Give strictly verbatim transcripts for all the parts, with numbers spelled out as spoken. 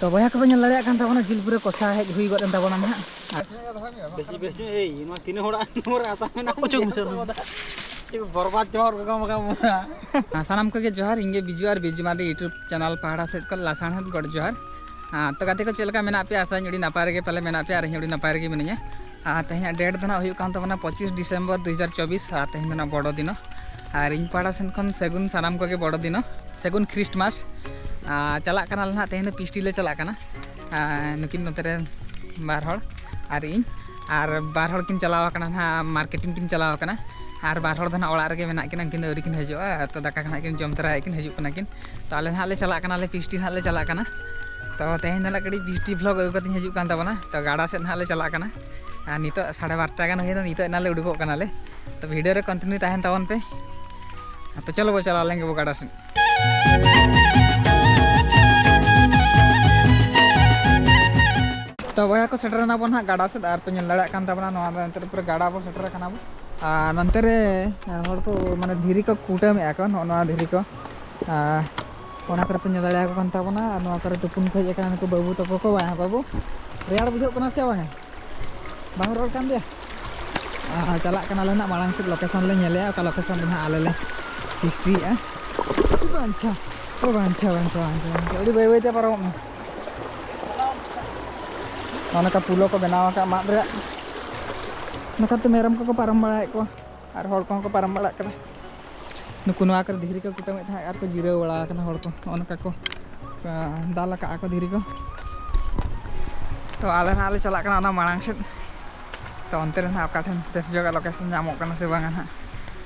ᱛᱚ ᱵᱚᱭᱦᱟ ᱠᱚᱯᱮ ᱧᱮᱞ ᱫᱟᱲᱮᱭᱟᱜ ᱠᱟᱱ ᱛᱟᱵᱚᱱᱟ, ᱡᱤᱞ ᱯᱩᱨᱟᱹ ᱠᱚᱥᱟ ᱦᱮᱡ ᱦᱩᱭ ᱜᱚᱫ ᱮᱱ ᱛᱟᱵᱚᱱᱟ ᱱᱟᱦᱟᱜ᱾ ᱟᱨ ᱵᱮᱥᱤ ᱵᱮᱥᱤ ᱧᱚᱜ, ᱮᱭ, ᱱᱚᱣᱟ ᱛᱤᱱᱟᱹᱜ ᱦᱚᱲᱟᱜ ᱱᱚᱣᱟ ᱨᱮ ᱟᱥᱟ ᱢᱮᱱᱟᱜᱼᱟ? ᱚᱪᱚᱜ ᱢᱮᱥᱮ ᱚᱱᱟ᱾ ᱪᱮᱫ ᱠᱚ ᱵᱚᱨᱵᱟᱫ ᱪᱟᱵᱟ ᱜᱚᱫ ᱠᱟᱜᱼᱟ ᱵᱟᱠᱷᱟᱱ ᱵᱚᱱᱟ᱾ ᱟᱨ ᱥᱟᱱᱟᱢ ᱠᱚᱜᱮ ᱡᱚᱦᱟᱨ, ᱤᱧ ᱜᱮ ᱵᱤᱡᱩ ᱟᱨ ᱵᱤᱡᱩ ᱢᱟᱨᱰᱤ YouTube ᱪᱮᱱᱮᱞ ᱯᱟᱦᱴᱟ ᱥᱮᱫ ᱠᱷᱚᱱ ᱞᱟᱥᱟᱲᱦᱮᱫ ᱜᱚᱰ ᱡᱚᱦᱟᱨ᱾ ᱟᱨ ᱛᱚ ᱜᱟᱛᱮ ᱠᱚ, ᱪᱮᱫ ᱞᱮᱠᱟ ᱢᱮᱱᱟᱜ ᱯᱮᱭᱟ? ᱟᱥᱟᱧ ᱟᱹᱰᱤ ᱱᱟᱯᱟᱭ ᱨᱮᱜᱮ ᱯᱟᱞᱮ ᱢᱮᱱᱟᱜ ᱯᱮᱭᱟ, ᱟᱨ ᱤᱧ ᱦᱚᱸ ᱟᱹᱰᱤ ᱱᱟᱯᱟᱭ ᱨᱮᱜᱮ ᱢᱤᱱᱟᱹᱧᱟ᱾ ᱟᱨ ᱛᱮᱦᱮᱧᱟᱜ date ᱫᱚ ᱱᱟᱜ ᱦᱩᱭᱩᱜ ᱠᱟᱱ ᱛᱟᱵᱚᱱᱟ ᱯᱚᱸᱪᱤᱥ ᱰᱤᱥᱮᱢᱵᱚᱨ ᱫᱩ ᱦᱟᱡᱟᱨ ᱪᱚᱵᱵᱤᱥ, ᱟᱨ ᱛᱮᱦᱮᱧ ᱫᱚ ᱱᱟᱜ ᱵᱚᱲᱚ ᱫᱤᱱᱚ᱾ ᱟᱨ ᱤᱧ ᱯᱟᱦᱴᱟ ᱥᱮᱱ ᱠᱷᱚᱱ ᱥᱟᱹᱜᱩᱱ ᱥᱟᱱᱟᱢ ᱠᱚᱜᱮ ᱵᱚᱲᱚ ᱫᱤᱱᱚ, ᱥᱟᱹᱜᱩᱱ ᱠᱷᱨᱤᱥᱴᱢᱟᱥ᱾ ᱟᱨ ᱪᱟᱞᱟᱜ ᱠᱟᱱᱟᱞᱮ ᱱᱟᱜ, ᱛᱮᱦᱮᱧ ᱫᱚ ᱯᱤᱥᱴᱤ ᱞᱮ ᱪᱟᱞᱟᱜ ᱠᱟᱱᱟ᱾ ᱟᱨ ᱱᱩᱠᱤᱱ ᱱᱚᱛᱮ ᱨᱮ ᱵᱟᱨ ᱦᱚᱲ ᱟᱨ ᱤᱧ, ᱟᱨ ᱵᱟᱨ ᱦᱚᱲ ᱠᱤᱱ ᱪᱟᱞᱟᱣ ᱟᱠᱟᱱᱟ ᱱᱟᱜ, marketing ᱠᱤᱱ ᱪᱟᱞᱟᱣ ᱟᱠᱟᱱᱟ᱾ ᱟᱨ ᱵᱟᱨ ᱦᱚᱲ ᱫᱚ ᱱᱟᱜ ᱚᱲᱟᱜ ᱨᱮᱜᱮ ᱢᱮᱱᱟᱜ ᱠᱤᱱᱟ, ᱩᱱᱠᱤᱱ ᱫᱚ ᱟᱹᱣᱨᱤ ᱠᱤᱱ ᱦᱤᱡᱩᱜᱼᱟ᱾ ᱛᱚ ᱫᱟᱠᱟ ᱠᱚ ᱱᱟᱜ ᱠᱤᱱ ᱡᱚᱢ ᱛᱚᱨᱟᱭᱮᱫ ᱠᱤᱱ ᱦᱤᱡᱩᱜ ᱠᱟᱱᱟ ᱠᱤᱱ᱾ ᱛᱚ ᱟᱞᱮ ᱱᱟᱜ ᱞᱮ ᱪᱟᱞᱟᱜ ᱠᱟᱱᱟᱞᱮ, ᱯᱤᱥᱴᱤ ᱱᱟᱜ ᱞᱮ ᱪᱟᱞᱟᱜ ᱠᱟᱱᱟ᱾ ᱛᱚ ᱛᱮᱦᱮᱧ ᱫᱚ ᱱᱟᱜ ᱠᱟᱹᱴᱤᱡ ᱯᱤᱥᱴᱤ vlog ᱟᱹᱜᱩ ᱠᱟᱛᱮᱧ ᱦᱤᱡᱩᱜ ᱠᱟᱱ ᱛᱟᱵᱚᱱᱟ᱾ ᱛᱚ ᱜᱟᱰᱟ ᱥᱮᱫ ᱱᱟᱜ ᱞᱮ ᱪᱟᱞᱟᱜ ᱠᱟᱱᱟ᱾ ᱟᱨ ᱱᱤᱛᱚᱜ ᱥᱟᱲᱮ ᱵᱟᱨᱚᱴᱟ ᱜᱟᱱ ᱦᱩᱭᱮᱱᱟ, ᱱᱤᱛᱚᱜ ᱮᱱᱟᱜ ᱞᱮ ᱩᱰᱩᱠᱚᱜ ᱠᱟᱱᱟᱞᱮ᱾ ᱛᱚ video ᱨᱮ continue ᱛᱟᱦᱮᱱ ᱛᱟᱵᱚᱱ ᱯᱮ᱾ ᱛᱚ ᱪᱚᱞᱚ ᱵᱚ ᱪᱟᱞᱟᱣ ᱞᱮᱱ ᱜᱮ ᱵᱚ ᱜᱟᱰᱟ ᱥᱮᱫ᱾ ᱛᱚ ᱵᱚᱭᱦᱟ ᱠᱚ, ᱥᱮᱴᱮᱨ ᱮᱱᱟ ᱵᱚᱱ ᱦᱟᱸᱜ ᱜᱟᱰᱟ ᱥᱮᱫ, ᱟᱨ ᱯᱮ ᱧᱮᱞ ᱫᱟᱲᱮᱭᱟᱜ ᱠᱟᱱ ᱛᱟᱵᱚᱱᱟ, ᱱᱚᱣᱟ ᱫᱚ ᱮᱱᱛᱮ ᱯᱩᱨᱟᱹ ᱜᱟᱰᱟ ᱵᱚ ᱥᱮᱴᱮᱨ ᱟᱠᱟᱱᱟ ᱵᱚ᱾ ᱟᱨ ᱱᱚᱱᱛᱮ ᱨᱮ ᱦᱚᱲ ᱠᱚ ᱢᱟᱱᱮ ᱫᱷᱤᱨᱤ ᱠᱚ ᱠᱩᱴᱟᱹᱢᱮᱫᱼᱟ ᱠᱚ, ᱱᱚᱜᱼᱚ ᱱᱚᱣᱟ ᱫᱷᱤᱨᱤ ᱠᱚ᱾ ᱟᱨ ᱚᱱᱟ ᱠᱚᱨᱮ ᱯᱮ ᱧᱮᱞ ᱫᱟᱲᱮᱭᱟᱠᱚ ᱠᱟᱱ ᱛᱟᱵᱚᱱᱟ᱾ ᱟᱨ ᱱᱚᱣᱟ ᱠᱚᱨᱮ ᱛᱩᱯᱩᱱ ᱠᱚ ᱦᱮᱡ ᱟᱠᱟᱱᱟ ᱱᱩᱠᱩ ᱵᱟᱹᱵᱩ ᱛᱟᱠᱚ ᱠᱚ᱾ ᱵᱟᱝ ᱵᱟᱹᱵᱩ, ᱨᱮᱭᱟᱲ ᱵᱩᱡᱷᱟᱹᱜ ᱠᱟᱱᱟ ᱥᱮ ᱵᱟᱝᱟ? ᱵᱟᱢ ᱨᱚᱲ ᱠᱟᱱ ᱫᱚᱭᱟ? ᱟᱨ ᱪᱟᱞᱟᱜ ᱠᱟᱱᱟᱞᱮ ᱱᱟᱜ ᱢᱟᱲᱟᱝ ᱥᱮᱫ, location ᱞᱮ ᱧᱮᱞᱮᱜᱼᱟ, ᱚᱠᱟ location ᱨᱮ ᱱᱟᱜ ᱟᱞᱮ ᱞᱮ ᱯᱤᱥᱴᱤᱭᱮᱜᱼᱟ᱾ ᱵᱟᱧᱪᱷᱟ, ᱚ ᱵᱟᱧᱪᱷᱟ, ᱵᱟᱧᱪᱷᱟ, ᱵᱟᱧᱪᱷᱟ, ᱵᱟᱧᱪᱷᱟ᱾ ᱟᱹᱰᱤ ᱵᱟᱹᱭ ᱵᱟᱹᱭ ᱛᱮ ᱯᱟᱨᱚᱢᱚᱜ ᱢᱮ᱾ ᱱᱚᱜᱼᱚ ᱱᱚᱝᱠᱟ ᱯᱩᱞᱚ ᱠᱚ ᱵᱮᱱᱟᱣ ᱟᱠᱟᱫ ᱢᱟᱫ ᱨᱮᱭᱟᱜ᱾ ᱱᱚᱝᱠᱟ ᱛᱮ ᱢᱮᱨᱚᱢ ᱠᱚᱠᱚ ᱯᱟᱨᱚᱢ ᱵᱟᱲᱟᱭᱮᱫ ᱠᱚᱣᱟ ᱟᱨ ᱦᱚᱲ ᱠᱚᱦᱚᱸ ᱠᱚ ᱯᱟᱨᱚᱢ ᱵᱟᱲᱟᱜ ᱠᱟᱱᱟ᱾ ᱱᱩᱠᱩ ᱱᱚᱣᱟ ᱠᱚᱨᱮ ᱫᱷᱤᱨᱤ ᱠᱚ ᱠᱩᱴᱟᱹᱢᱮᱫ ᱛᱟᱦᱮᱸᱫ ᱟᱨ ᱠᱚ ᱡᱤᱨᱟᱹᱣ ᱵᱟᱲᱟ ᱟᱠᱟᱱᱟ ᱦᱚᱲ ᱠᱚ᱾ ᱱᱚᱜᱼᱚ ᱱᱚᱝᱠᱟ ᱠᱚ, ᱟ, ᱫᱟᱞ ᱟᱠᱟᱫᱼᱟ ᱠᱚ ᱫᱷᱤᱨᱤ ᱠᱚ᱾ ᱛᱚ ᱟᱞᱮ ᱱᱟᱦᱟᱜ ᱞᱮ ᱪᱟᱞᱟᱜ ᱠᱟᱱᱟ ᱚᱱᱟ ᱢᱟᱲᱟᱝ ᱥᱮᱫ᱾ ᱛᱚ ᱚᱱᱛᱮ ᱨᱮ ᱱᱟᱦᱟᱜ ᱚᱠᱟ ᱴᱷᱮᱱ ᱵᱮᱥ ᱡᱟᱭᱜᱟ location ᱧᱟᱢᱚᱜ ᱠᱟᱱᱟ ᱥᱮ ᱵᱟᱝᱟ ᱱᱟᱦᱟᱜ,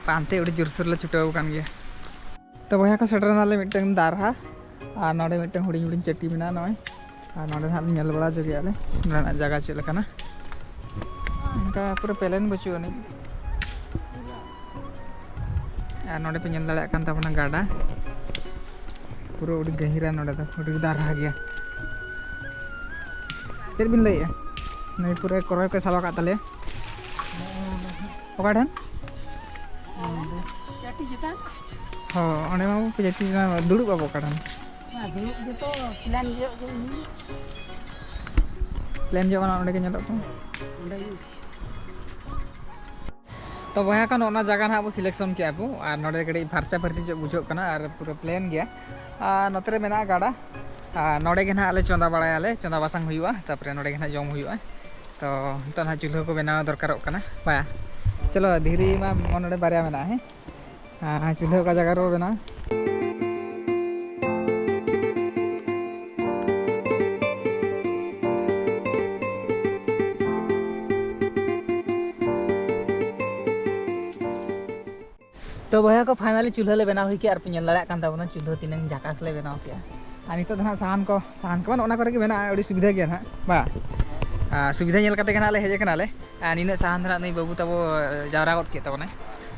ᱯᱟᱱᱛᱮ ᱟᱹᱰᱤ ᱡᱳᱨᱥᱳᱨ ᱞᱮ ᱪᱷᱩᱴᱟᱹᱣ ᱟᱠᱟᱱ ᱜᱮᱭᱟ᱾ ᱛᱚ ᱵᱚᱭᱦᱟ ᱠᱚ, ᱥᱮᱴᱮᱨ ᱮᱱᱟᱞᱮ ᱢᱤᱫᱴᱟᱝ ᱫᱟᱨᱦᱟ, ᱟᱨ ᱱᱚᱰᱮ ᱢᱤᱫᱴᱟᱝ ᱦᱩᱰᱤᱧ ᱦᱩᱰᱤᱧ ᱪᱟᱹᱴᱤ ᱢᱮᱱᱟᱜᱼᱟ ᱱᱚᱜᱼᱚᱭ᱾ ᱟᱨ ᱱᱚᱰᱮ ᱱᱟᱦᱟᱜ ᱞᱮ ᱧᱮᱞ ᱵᱟᱲᱟ ᱡᱚᱜᱮᱜᱼᱟ ᱞᱮ, ᱱᱚᱰᱮᱱᱟᱜ ᱡᱟᱭᱜᱟ ᱪᱮᱫ ᱞᱮᱠᱟᱱᱟ᱾ ᱚᱱᱠᱟ ᱯᱩᱨᱟᱹ plain ᱵᱟᱹᱪᱩᱜ ᱟᱹᱱᱤᱡ᱾ ᱟᱨ ᱱᱚᱰᱮ ᱯᱮ ᱧᱮᱞ ᱫᱟᱲᱮᱭᱟᱜ ᱠᱟᱱ ᱛᱟᱵᱚᱱᱟ ᱜᱟᱰᱟ, ᱯᱩᱨᱟᱹ ᱟᱹᱰᱤ ᱜᱟᱹᱦᱤᱨᱟ ᱱᱚᱰᱮ ᱫᱚ, ᱟᱹᱰᱤ ᱫᱟᱨᱦᱟ ᱜᱮᱭᱟ᱾ ᱪᱮᱫ ᱵᱤᱱ ᱞᱟᱹᱭᱮᱜᱼᱟ? ᱱᱩᱭ ᱯᱩᱨᱟᱹ ᱠᱚᱨᱚᱭ ᱠᱚᱭ ᱥᱟᱵ ᱟᱠᱟᱫ ᱛᱟᱞᱮᱭᱟ᱾ ᱚᱠᱟ ᱴᱷᱮᱱ? ᱦᱚᱸ, ᱚᱸᱰᱮ ᱢᱟ ᱵᱟᱵᱩ ᱡᱟᱹᱛᱤ ᱢᱟ ᱫᱩᱲᱩᱵ ᱟᱵᱚ ᱚᱠᱟ ᱴᱷᱮᱱ? ᱦᱩᱭᱩᱜ ᱜᱮᱛᱚ, ᱯᱞᱮᱱ ᱡᱚᱜ ᱜᱮ ᱦᱩᱭᱩᱜ᱾ ᱯᱞᱮᱱ ᱡᱚᱜ ᱢᱟᱱᱮ ᱚᱸᱰᱮ ᱜᱮ ᱧᱮᱞᱚᱜ ᱠᱟᱱᱟ᱾ ᱚᱸᱰᱮ ᱜᱮ᱾ ᱛᱚ ᱵᱚᱭᱦᱟ ᱠᱚ, ᱱᱚᱜᱼᱚ ᱱᱚᱣᱟ ᱡᱟᱭᱜᱟ ᱱᱟᱦᱟᱜ ᱵᱚ ᱥᱤᱞᱮᱠᱥᱚᱱ ᱠᱮᱜᱼᱟ ᱵᱚ, ᱟᱨ ᱱᱚᱰᱮ ᱠᱟᱹᱴᱤᱡ ᱯᱷᱟᱨᱪᱟ ᱯᱷᱟᱹᱨᱪᱤ ᱧᱚᱜ ᱵᱩᱡᱷᱟᱹᱜ ᱠᱟᱱᱟ ᱟᱨ ᱯᱩᱨᱟᱹ ᱯᱞᱮᱱ ᱜᱮᱭᱟ᱾ ᱟᱨ ᱱᱚᱛᱮ ᱨᱮ ᱢᱮᱱᱟᱜᱼᱟ ᱜᱟᱰᱟ, ᱟᱨ ᱱᱚᱰᱮ ᱜᱮ ᱱᱟᱦᱟᱜ ᱟᱞᱮ ᱪᱚᱸᱫᱟ ᱵᱟᱲᱟᱭᱟᱞᱮ, ᱪᱚᱸᱫᱟ ᱵᱟᱥᱟᱝ ᱦᱩᱭᱩᱜᱼᱟ, ᱛᱟᱨᱯᱚᱨᱮ ᱱᱚᱰᱮ ᱜᱮ ᱱᱟᱦᱟᱜ ᱡᱚᱢ ᱦᱩᱭᱩᱜᱼᱟ᱾ ᱛᱚ ᱱᱤᱛᱚᱜ ᱱᱟᱦᱟᱜ ᱪᱩᱞᱦᱟᱹ ᱠᱚ ᱵᱮᱱᱟᱣ ᱫᱚᱨᱠᱟᱨᱚᱜ ᱠᱟᱱᱟ᱾ ᱵᱟ, ᱪᱚᱞᱚ, ᱫᱷᱤᱨᱤ ᱢᱟ ᱱᱚᱰᱮ ᱵᱟᱨᱭᱟ ᱢᱮᱱᱟᱜᱼᱟ, ᱦᱮᱸ? ᱦᱮᱸ, ᱪᱩᱞᱦᱟᱹ ᱚᱠᱟ ᱡᱟᱭᱜᱟ ᱨᱮᱵᱚ ᱵᱮᱱᱟᱣᱟ? ᱛᱚ ᱵᱚᱭᱦᱟ ᱠᱚ, finally ᱪᱩᱞᱦᱟᱹ ᱞᱮ ᱵᱮᱱᱟᱣ ᱦᱩᱭ ᱠᱮᱜᱼᱟ, ᱟᱨ ᱯᱮ ᱧᱮᱞ ᱫᱟᱲᱮᱭᱟᱜ ᱠᱟᱱ ᱛᱟᱵᱚᱱᱟ ᱪᱩᱞᱦᱟᱹ ᱛᱤᱱᱟᱹᱝ ᱡᱷᱟᱠᱟᱥ ᱞᱮ ᱵᱮᱱᱟᱣ ᱠᱮᱜᱼᱟ᱾ ᱟᱨ ᱱᱤᱛᱚᱜ ᱫᱚ ᱱᱟᱦᱟᱜ ᱥᱟᱦᱟᱱ ᱠᱚ, ᱥᱟᱦᱟᱱ ᱠᱚ ᱱᱚᱜᱼᱚ ᱱᱟ ᱠᱚᱨᱮ ᱜᱮ ᱢᱮᱱᱟᱜᱼᱟ, ᱟᱹᱰᱤ ᱥᱩᱵᱤᱫᱷᱟ ᱜᱮᱭᱟ ᱱᱟᱦᱟᱜ, ᱵᱟ? ᱟᱨ ᱥᱩᱵᱤᱫᱷᱟ ᱧᱮᱞ ᱠᱟᱛᱮ ᱜᱮ ᱱᱟᱦᱟᱜ ᱞᱮ ᱦᱮᱡ ᱟᱠᱟᱱᱟ ᱞᱮ᱾ ᱟᱨ ᱱᱤᱱᱟᱹᱜ ᱥᱟᱦᱟᱱ ᱫᱚ ᱱᱟᱦᱟᱜ ᱱᱩᱭ ᱵᱟᱹᱵᱩ ᱛᱟᱵᱚ ᱡᱟᱣᱨᱟ ᱜᱚᱫ ᱠᱮᱫ ᱛᱟᱵᱚᱱᱟᱭ᱾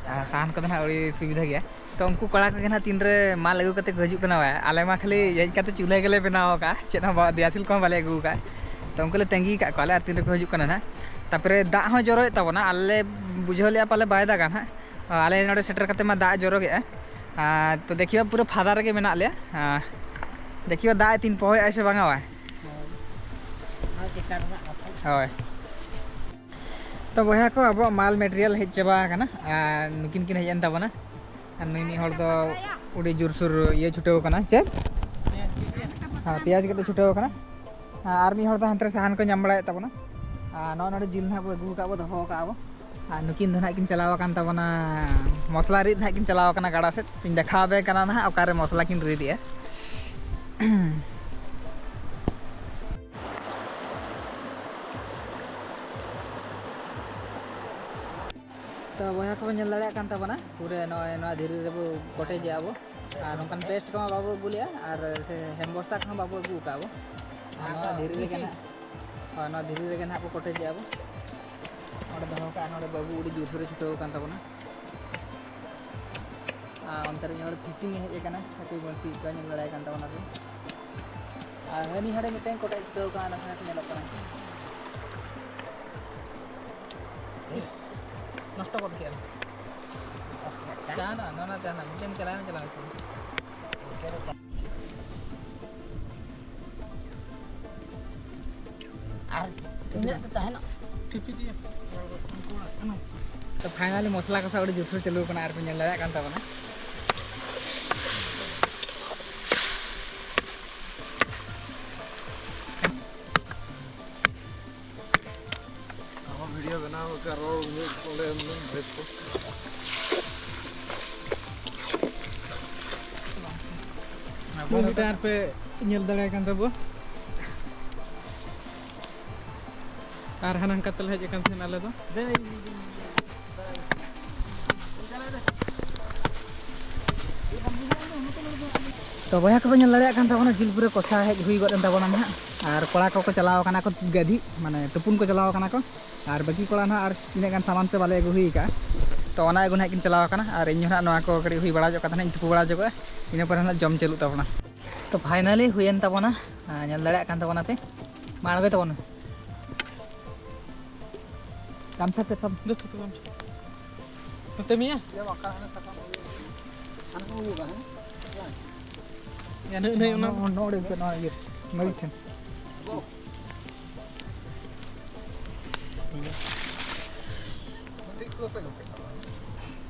ᱟᱨ ᱥᱟᱦᱟᱱ ᱠᱚᱫᱚ ᱱᱟᱦᱟᱜ ᱟᱹᱰᱤ ᱥᱩᱵᱤᱫᱷᱟ ᱜᱮᱭᱟ᱾ ᱛᱚ ᱩᱱᱠᱩ ᱠᱚᱲᱟ ᱠᱚᱜᱮ ᱱᱟᱦᱟᱜ ᱛᱤᱱᱨᱮ ᱢᱟᱞ ᱟᱹᱜᱩ ᱠᱟᱛᱮ ᱠᱚ ᱦᱤᱡᱩᱜ ᱠᱟᱱᱟ, ᱵᱟ? ᱟᱞᱮ ᱢᱟ ᱠᱷᱟᱹᱞᱤ ᱦᱮᱡ ᱠᱟᱛᱮ ᱪᱩᱞᱦᱟᱹ ᱜᱮᱞᱮ ᱵᱮᱱᱟᱣ ᱟᱠᱟᱫᱼᱟ, ᱪᱮᱫ ᱦᱚᱸ ᱵᱟ-, ᱫᱮᱭᱟᱥᱤᱞ ᱠᱚᱦᱚᱸ ᱵᱟᱞᱮ ᱟᱹᱜᱩ ᱟᱠᱟᱫᱼᱟ᱾ ᱛᱚ ᱩᱱᱠᱩ ᱞᱮ ᱛᱟᱺᱜᱤ ᱟᱠᱟᱫ ᱠᱚᱣᱟ ᱞᱮ, ᱟᱨ ᱛᱤᱱ ᱨᱮᱠᱚ ᱦᱤᱡᱩᱜ ᱠᱟᱱᱟ ᱱᱟᱦᱟᱜ᱾ ᱛᱟᱨᱯᱚᱨᱮ ᱫᱟᱜ ᱦᱚᱸ ᱡᱚᱨᱚᱭᱮᱫ ᱛᱟᱵᱚᱱᱟ, ᱟᱞᱮ ᱞᱮ ᱵᱩᱡᱷᱟᱹᱣ ᱞᱮᱫᱼᱟ ᱯᱟᱞᱮ ᱵᱟᱭ ᱫᱟᱜᱟ ᱱᱟᱦᱟᱜ᱾ ᱟᱞᱮ ᱱᱚᱰᱮ ᱥᱮᱴᱮᱨ ᱠᱟᱛᱮ ᱢᱟ ᱫᱟᱜ ᱮ ᱡᱚᱨᱚ ᱠᱮᱫᱼᱟ᱾ ᱟᱨ ᱛᱚ ᱫᱮᱠᱷᱤᱵᱟ ᱯᱩᱨᱟᱹ ᱯᱷᱟᱫᱟ ᱨᱮᱜᱮ ᱢᱮᱱᱟᱜ ᱞᱮᱭᱟ᱾ ᱟᱨ ᱫᱮᱠᱷᱤᱵᱟ ᱫᱟᱜ ᱮ ᱛᱤᱱ ᱯᱚᱦᱚᱭᱮᱫᱼᱟᱭ ᱥᱮ ᱵᱟᱝᱟ ᱵᱟᱭ᱾ ᱦᱳᱭ᱾ ᱚᱱᱟ ᱪᱮᱛᱟᱱ ᱨᱮᱱᱟᱜ ᱠᱟᱛᱷᱟ᱾ ᱦᱳᱭ᱾ ᱛᱚ ᱵᱚᱭᱦᱟ ᱠᱚ, ᱟᱵᱚᱣᱟᱜ ᱢᱟᱞ material ᱦᱮᱡ ᱪᱟᱵᱟ ᱟᱠᱟᱱᱟ, ᱟᱨ ᱱᱩᱠᱤᱱ ᱠᱤᱱ ᱦᱮᱡ ᱮᱱ ᱛᱟᱵᱚᱱᱟ᱾ ᱟᱨ ᱱᱩᱭ ᱢᱤᱫ ᱦᱚᱲ ᱫᱚ ᱟᱹᱰᱤ ᱡᱳᱨᱥᱳᱨ ᱤᱭᱟᱹ ᱪᱷᱩᱴᱟᱹᱣ ᱟᱠᱟᱱᱟ᱾ ᱪᱮᱫ? ᱦᱮᱸ, ᱯᱮᱸᱭᱟᱡᱽ ᱜᱮᱫ ᱮ ᱪᱷᱩᱴᱟᱹᱣ ᱟᱠᱟᱱᱟ᱾ ᱟᱨ ᱢᱤᱫ ᱦᱚᱲ ᱫᱚ ᱦᱟᱱᱛᱮ ᱨᱮ ᱥᱟᱦᱟᱱ ᱠᱚ ᱧᱟᱢ ᱵᱟᱲᱟᱭᱮᱫ ᱛᱟᱵᱚᱱᱟ᱾ ᱟᱨ ᱱᱚᱜᱼᱚ ᱱᱚᱰᱮ ᱡᱤᱞ ᱱᱟᱦᱟᱜ ᱵᱚ ᱟᱹᱜᱩ ᱟᱠᱟᱫ ᱵᱚ, ᱫᱚᱦᱚ ᱟᱠᱟᱫ ᱵᱚ᱾ ᱟᱨ ᱱᱩᱠᱤᱱ ᱫᱚ ᱱᱟᱦᱟᱜ ᱠᱤᱱ ᱪᱟᱞᱟᱣ ᱟᱠᱟᱱ ᱛᱟᱵᱚᱱᱟ ᱢᱚᱥᱞᱟ ᱨᱤᱫ, ᱱᱟᱦᱟᱜ ᱠᱤᱱ ᱪᱟᱞᱟᱣ ᱟᱠᱟᱱᱟ ᱜᱟᱰᱟ ᱥᱮᱫ᱾ ᱤᱧ ᱫᱮᱠᱷᱟᱣ ᱟᱯᱮ ᱠᱟᱱᱟ ᱱᱟᱦᱟᱜ ᱚᱠᱟᱨᱮ ᱢᱚᱥᱞᱟ ᱠᱤᱱ ᱨᱤᱫᱮᱜᱼᱟ᱾ ᱛᱚ ᱵᱚᱭᱦᱟ ᱠᱚᱵᱚᱱ ᱧᱮᱞ ᱫᱟᱲᱮᱭᱟᱜ ᱠᱟᱱ ᱛᱟᱵᱚᱱᱟ, ᱯᱩᱨᱟᱹ ᱱᱚᱜᱼᱚᱭ ᱱᱚᱣᱟ ᱫᱷᱤᱨᱤ ᱨᱮᱵᱚ ᱠᱚᱴᱮᱡᱮᱜᱼᱟ ᱵᱚ᱾ ᱟᱨ ᱱᱚᱝᱠᱟᱱ paste ᱠᱚᱢᱟ ᱵᱟᱵᱚ ᱟᱹᱜᱩ ᱞᱮᱜᱼᱟ, ᱟᱨ ᱥᱮ ᱦᱮᱢ ᱵᱚᱥᱛᱟ ᱠᱚᱦᱚᱸ ᱵᱟᱵᱚ ᱟᱹᱜᱩ ᱟᱠᱟᱫᱼᱟ ᱵᱚ᱾ ᱟᱨ ᱱᱚᱣᱟ ᱫᱷᱤᱨᱤ ᱨᱮᱜᱮ ᱱᱟᱦᱟᱜ, ᱦᱳᱭ, ᱱᱚᱣᱟ ᱫᱷᱤᱨᱤ ᱨᱮᱜᱮ ᱱᱟᱦᱟᱜ ᱵᱚ ᱠᱚᱴᱮᱡᱮᱜᱼᱟ ᱵᱚ᱾ ᱚᱸᱰᱮ ᱫᱚᱦᱚ ᱠᱟᱜᱼᱟ, ᱱᱚᱰᱮ ᱵᱟᱹᱵᱩ ᱟᱹᱰᱤ ᱡᱳᱨᱥᱳᱨᱮ ᱪᱷᱩᱴᱟᱹᱣ ᱟᱠᱟᱱ ᱛᱟᱵᱚᱱᱟ᱾ ᱟᱨ ᱚᱱᱛᱮ ᱨᱮ ᱢᱤᱫ ᱦᱚᱲ fishing ᱮ ᱦᱮᱡ ᱟᱠᱟᱱᱟ, ᱦᱟᱹᱠᱩ ᱵᱟᱹᱲᱥᱤ ᱠᱚ ᱧᱮᱞ ᱫᱟᱲᱮᱭᱟᱭ ᱠᱟᱱ ᱛᱟᱵᱚᱱᱟ ᱯᱮ᱾ ᱟᱨ ᱦᱟᱹᱱᱤ ᱦᱟᱸᱰᱮ ᱢᱤᱫᱴᱮᱱ ᱠᱚᱴᱮᱡ ᱪᱷᱩᱴᱟᱹᱣ ᱟᱠᱟᱱᱟ, ᱱᱟᱥᱮ ᱱᱟᱥᱮ ᱧᱮᱞᱚᱜ ᱠᱟᱱᱟ᱾ ᱤᱥ, ᱱᱚᱥᱴᱚ ᱜᱚᱫ ᱠᱮᱫᱼᱟ᱾ ᱡᱟᱦᱟᱱᱟᱜ, ᱱᱚᱣᱟ ᱡᱟᱦᱟᱱᱟᱜ, ᱢᱤᱫᱴᱮᱱ ᱪᱟᱞᱟᱣᱮᱱᱟ, ᱪᱟᱞᱟᱣ ᱮᱱᱟ᱾ ᱤᱱᱟᱹᱜ ᱫᱚ ᱛᱟᱦᱮᱱᱟ᱾ ᱴᱷᱤᱯᱤ ᱫᱤᱭᱮ᱾ ᱛᱚ, finally ᱢᱚᱥᱞᱟ ᱠᱚᱥᱟᱣ ᱟᱹᱰᱤ ᱡᱳᱨᱥᱳᱨ ᱪᱟᱹᱞᱩ ᱟᱠᱟᱱᱟ, ᱟᱨ ᱯᱮ ᱧᱮᱞ ᱫᱟᱲᱮᱭᱟᱜ ᱠᱟᱱ ᱛᱟᱵᱚᱱᱟ᱾ ᱟᱵᱚ video ᱵᱮᱱᱟᱣ ᱞᱮᱠᱟ ᱨᱚᱲ ᱩᱱᱟᱹᱜ ᱚᱸᱰᱮ ᱩᱱᱟᱹᱜ ᱵᱷᱮᱫ ᱠᱚ᱾ ᱟᱵᱚ ᱢᱤᱫᱴᱟᱝ ᱟᱨ ᱯᱮ ᱧᱮᱞ ᱫᱟᱲᱮᱭᱟᱜ ᱠᱟᱱ ᱛᱟᱵᱚ᱾ ᱟᱨ ᱦᱟᱱᱟ ᱦᱟᱱᱠᱟ ᱛᱮᱞᱮ ᱦᱮᱡ ᱟᱠᱟᱱ ᱛᱟᱦᱮᱸᱱ ᱟᱞᱮ ᱫᱚ᱾ ᱛᱚ ᱵᱚᱭᱦᱟ ᱠᱚᱯᱮ ᱧᱮᱞ ᱫᱟᱲᱮᱭᱟᱜ ᱠᱟᱱ ᱛᱟᱵᱚᱱᱟ, ᱡᱤᱞ ᱯᱩᱨᱟᱹ ᱠᱚᱥᱟ ᱦᱮᱡ ᱦᱩᱭ ᱜᱚᱫ ᱮᱱ ᱛᱟᱵᱚᱱᱟ ᱱᱟᱦᱟᱜ᱾ ᱟᱨ ᱠᱚᱲᱟ ᱠᱚᱠᱚ ᱪᱟᱞᱟᱣ ᱟᱠᱟᱱᱟ ᱠᱚ ᱜᱟᱹᱫᱷᱤ, ᱢᱟᱱᱮ ᱛᱩᱯᱩᱱ ᱠᱚ ᱪᱟᱞᱟᱣ ᱟᱠᱟᱱᱟ ᱠᱚ᱾ ᱟᱨ ᱵᱟᱹᱠᱤ ᱠᱚᱲᱟ ᱱᱟᱦᱟᱜ ᱟᱨ ᱛᱤᱱᱟᱹᱜ ᱜᱟᱱ ᱥᱟᱢᱟᱱ ᱪᱚ ᱵᱟᱞᱮ ᱟᱹᱜᱩ ᱦᱩᱭ ᱟᱠᱟᱜᱼᱟ᱾ ᱛᱚ ᱚᱱᱟ ᱟᱹᱜᱩ ᱱᱟᱦᱟᱜ ᱠᱤᱱ ᱪᱟᱞᱟᱣ ᱟᱠᱟᱱᱟ᱾ ᱟᱨ ᱤᱧ ᱦᱚᱸ ᱱᱟᱦᱟᱜ ᱱᱚᱣᱟ ᱠᱚ ᱠᱟᱹᱴᱤᱡ ᱦᱩᱭ ᱵᱟᱲᱟ ᱧᱚᱜ ᱠᱟᱛᱮ ᱱᱟᱦᱟᱜ ᱤᱧ ᱛᱩᱯᱩ ᱵᱟᱲᱟ ᱧᱚᱜᱚᱜᱼᱟ᱾ ᱤᱱᱟᱹ ᱯᱚᱨᱮ ᱱᱟᱦᱟᱜ ᱡᱚᱢ ᱪᱟᱹᱞᱩᱜ ᱛᱟᱵᱚᱱᱟ᱾ ᱛᱚ finally ᱦᱩᱭᱮᱱ ᱛᱟᱵᱚᱱᱟ᱾ ᱟᱨ ᱧᱮᱞ ᱫᱟᱲᱮᱭᱟᱜ ᱠᱟᱱ ᱛᱟᱵᱚᱱᱟ ᱯᱮ᱾ ᱢᱟ ᱟᱬᱜᱚᱭ ᱛᱟᱵᱚᱱ ᱢᱮ᱾ ᱜᱟᱢᱪᱷᱟ ᱛᱮ ᱥᱟᱵ᱾ ᱫᱩ ᱛᱷᱩᱛᱩ ᱜᱟᱢᱪᱷᱟ᱾ ᱱᱚᱛᱮ ᱢᱮᱭᱟ? ᱭᱟ, ᱱᱩᱭ, ᱱᱩᱭ, ᱚᱱᱟ ᱱᱚ-, ᱱᱚ-, ᱱᱚᱰᱮ ᱜᱮ, ᱱᱚᱣᱟ ᱤᱭᱟᱹ, ᱢᱟᱹᱨᱤᱪ ᱴᱷᱮᱱ᱾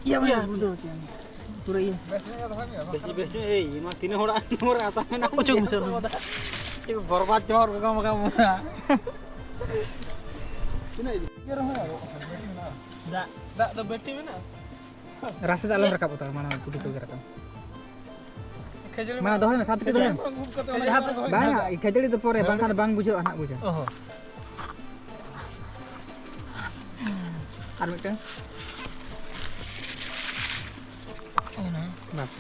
ᱤᱭᱟᱹ, ᱤᱭᱟᱹ᱾ ᱯᱩᱨᱟᱹ ᱤᱭᱟᱹ᱾ ᱵᱮᱥ, ᱵᱮᱥ ᱧᱚᱜ, ᱮᱭ, ᱢᱟ ᱛᱤᱱᱟᱹᱜ ᱦᱚᱲᱟᱜ ᱱᱚᱢᱵᱚᱨ ᱦᱟᱛᱟᱣ ᱢᱮᱱᱟᱜ ᱚᱪᱚᱜ ᱢᱮᱥᱮ ᱚᱱᱟ᱾ ᱪᱮᱫ ᱵᱚᱨᱵᱟᱫ ᱪᱟᱵᱟ ᱜᱚᱫ ᱠᱟᱜᱼᱟ, ᱵᱟᱠᱷᱟᱱ ᱢᱟ᱾ ᱛᱤᱱᱟᱹᱜ ᱤᱫᱤ? ᱤᱭᱟᱹ ᱨᱮᱦᱚᱸ ᱫᱟᱜ, ᱫᱟᱜ ᱫᱚ ᱵᱟᱹᱴᱤ ᱢᱮᱱᱟᱜᱼᱟ? ᱨᱟᱥᱮ ᱫᱟᱜ ᱟᱞᱚᱢ ᱨᱟᱠᱟᱵ ᱩᱛᱟᱹᱨᱟ, ᱢᱟᱲᱟᱝ ᱠᱩᱴᱤ ᱠᱚᱜᱮ ᱨᱟᱠᱟᱵ᱾ ᱠᱷᱟᱹᱡᱟᱹᱲᱤ ᱢᱟ ᱢᱟ ᱫᱚᱦᱚᱭ ᱢᱮ, ᱥᱟᱛ ᱴᱤ ᱫᱚᱦᱚᱭ ᱢᱮ᱾ ᱠᱷᱟᱹᱡᱟᱹᱲᱤ ᱢᱟ ᱟᱹᱜᱩ ᱠᱟᱛᱮ ᱚᱱᱟ ᱡᱟᱦᱟᱸ ᱫᱚ ᱵᱟᱝ, ᱠᱷᱟᱹᱡᱟᱹᱲᱤ ᱫᱚ ᱯᱚᱨᱮ, ᱵᱟᱝᱠᱷᱟᱱ ᱵᱟᱝ ᱵᱩᱡᱷᱟᱹᱜᱼᱟ ᱱᱟᱦᱟᱜ, ᱵᱩᱡᱷᱟᱹᱜᱼᱟ᱾ ᱚᱦᱚ᱾ ᱟᱨ ᱢᱤᱫᱴᱟᱝ᱾ ᱵᱟᱥ᱾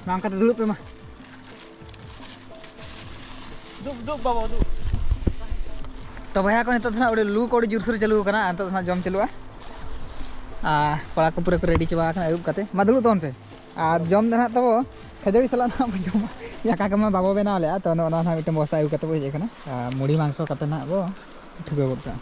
ᱢᱟ ᱚᱱᱠᱟᱛᱮ ᱫᱩᱲᱩᱵ ᱯᱮ ᱢᱟ᱾ ᱫᱩᱵ, ᱫᱩᱵ ᱵᱟᱵᱟ, ᱫᱩᱵ᱾ ᱛᱚ ᱵᱚᱭᱦᱟ ᱠᱚ, ᱱᱤᱛᱚᱜ ᱫᱚ ᱱᱟᱦᱟᱜ ᱟᱹᱰᱤ ᱞᱩ ᱠᱚ ᱟᱹᱰᱤ ᱡᱳᱨᱥᱳᱨ ᱪᱟᱹᱞᱩ ᱟᱠᱟᱱᱟ᱾ ᱱᱤᱛᱚᱜ ᱫᱚ ᱱᱟᱦᱟᱜ ᱡᱚᱢ ᱪᱟᱹᱞᱩᱜᱼᱟ᱾ ᱟᱨ ᱠᱚᱲᱟ ᱠᱚ ᱯᱩᱨᱟᱹ ᱠᱚ ᱨᱮᱰᱤ ᱪᱟᱵᱟ ᱟᱠᱟᱱᱟ, ᱟᱹᱨᱩᱵ ᱠᱟᱛᱮ᱾ ᱢᱟ ᱫᱩᱲᱩᱵ ᱛᱟᱵᱚᱱ ᱯᱮ᱾ ᱟᱨ ᱡᱚᱢ ᱫᱚ ᱱᱟᱦᱟᱜ ᱛᱟᱵᱚ ᱠᱷᱟᱹᱡᱟᱹᱲᱤ ᱥᱟᱞᱟᱜ ᱱᱟᱦᱟᱜ ᱵᱚ ᱡᱚᱢᱟ᱾ ᱫᱟᱠᱟ ᱠᱚᱢᱟ ᱵᱟᱵᱚ ᱵᱮᱱᱟᱣ ᱞᱮᱫᱼᱟ, ᱛᱚ ᱱᱚᱜᱼᱚ ᱱᱚᱣᱟ ᱱᱟᱦᱟᱜ ᱢᱤᱫᱴᱮᱱ ᱵᱚᱥᱛᱟ ᱟᱹᱜᱩ ᱠᱟᱛᱮ ᱵᱚ ᱦᱮᱡ ᱟᱠᱟᱱᱟ᱾ ᱟᱨ ᱢᱩᱲᱤ ᱢᱟᱝᱥᱚ ᱠᱟᱛᱮ ᱱᱟᱦᱟᱜ ᱵᱚ ᱴᱷᱩᱠᱟᱹᱣ ᱜᱚᱫ ᱠᱟᱜᱼᱟ᱾